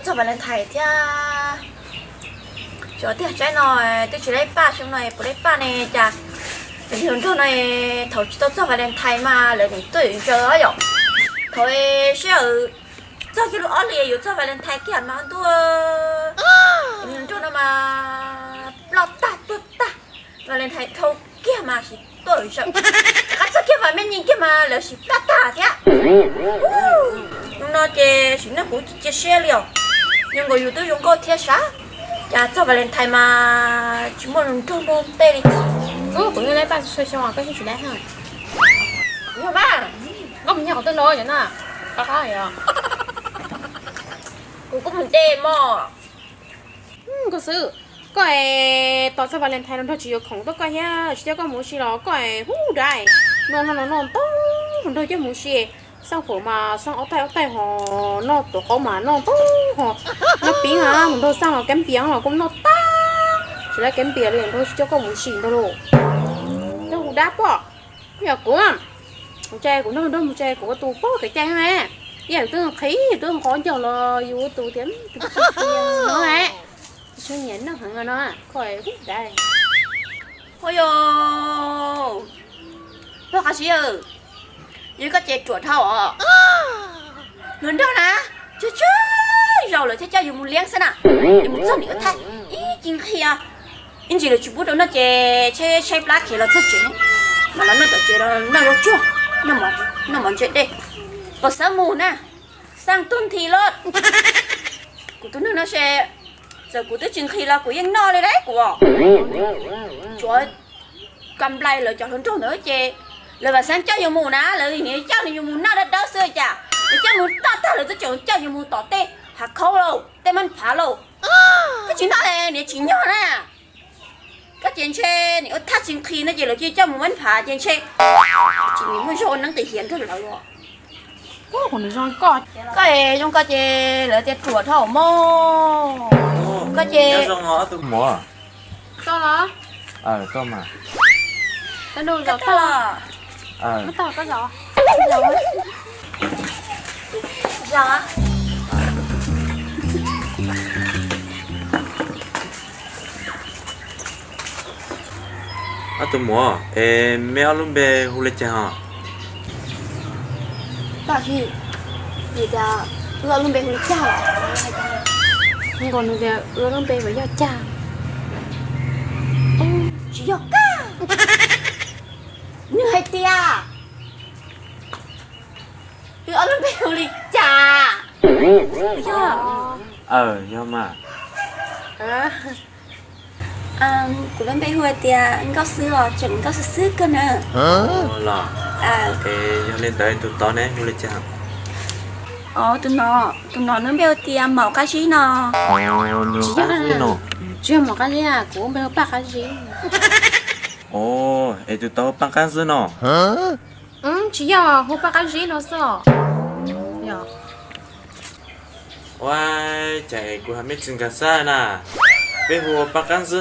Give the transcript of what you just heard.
Txog Valentine thiab, cov tiag tsaib no twb tsis laib paj, xyoo no puas laib paj ne cas. Cov hluas nraug no thaum tsis tau txog Valentine mas lawv nim tuaj zaws os yom. Thaum sij hawm txog kiag lub ob hlis yuav txog Valentine kiag mas ntuj, cov hluas nraug no mas ploj tag tuag tag. Valentine dhau kiag mas sim tuaj zaws, rov qab txog kiag vas me nyi kiag mas lawv sim ploj tag thiab. Hnub no ces sim neej kuv tsis cia siab li os. Zoo nkaus yus twb zoo nkauj thiab sav, cas txog Valentine mas tsis muaj hluas nraug nrog tej li. Kuv yeej laib paj xyoo xyoo koj yeej tsis laib. Yog mas, koj mus nyob qhov twg los yog na, qab qab yog. Kuv kuj mus de mog. Koj xwb, koj es tos txog Valentine los nrog tsis yuav khoom tuaj koj thiab, tsis coj koj mus ua si los koj es hu dai. Noj noj noj ntau, nrog coj mus ua si. Xaj phuam mas xaj ob taig ob taig ho, noj tuav qaub mas noj ntau ho. Noj pib mas mus nrog xaj los kab npias los kuj noj tag, tsis laib kab npias li nrog tsis coj koj mus ua si ntag lauj. Coj hu dab poj, yog kuv, kuv tsa kuv nrog nrog mus tsa kuv ua tus poj kev cai na. Ib yam twb nqhis twb nqov ncaug los yus ua tus tias tus poj tsis tias no, tsis nyiam noj heev no, koj hu dab. Ua yog, pog qab zib, yog koj ces ruam dhau os. Hluas nraug na, tsawg tsawg zaus lawv thiaj coj yus mus liab xwb na. Yus mus txog nim ua thaij ib ce nqhis, ib ntsis lawv tsis pub rau noj ces tshaib tshaib plab khiav los txog tsev, mas los noj tom tsev los noj zaub tsuag, noj mov ntse dej. Pos xav mus na, xaj tug nthi loj. Kuv tus neeg no se, txawm kuv twb tsis nqhis los kuv yeej noj li lauj kuv. Tsuav ka nplais lawv cov hluas nraug ntawd ces lawv vam xav coj yus mus na, lawv nim coj yus mus noj dawb dawb xwb cas, lawv coj mus toj tag lawv twb tseem coj yus mus tom tej hav khaub lauj, tej mab phav lauj. Koj tsis noj niam tsis nyog na. Koj ces ntshe nim ua thaj tsis nqhis no ces lawv cia coj mus mab phav ces ntshe tsis nim muaj zog ua neeb qis hiav nrog lawv. Koj zoo koj ces lawv tias ruam dhau mog. Koj ces Ob tug muam, es meb ob lub npe hu li cas hos? Koj hais tias wb ob lub npe hu li cas? Nkaus nws tias wb ob lub npe puas yog cas? Tsis yog koj. Nws hais tias wb ob lub npe hu li cas? Yog. Aw, yog mas. Kuv lub npe hu hais tias Nkauj Xwb os, tseem Nkauj Xwb Xwb kawg na. Los, yog li ntawd tus tod ne hu li cas? Tus no, tus no nws npe hu tias Maum Qab Zib no. Tsis yog Maum Qab Zib, kuv npe hu Paj Qab Zib. Es tus tod hu Paj Qab Xwb no? Tsis yog, hu Paj Qab Zib no xwb os. Ua cas kuv hais mej tsis nkag siab na, peb hu ua Paj Qab Xwb.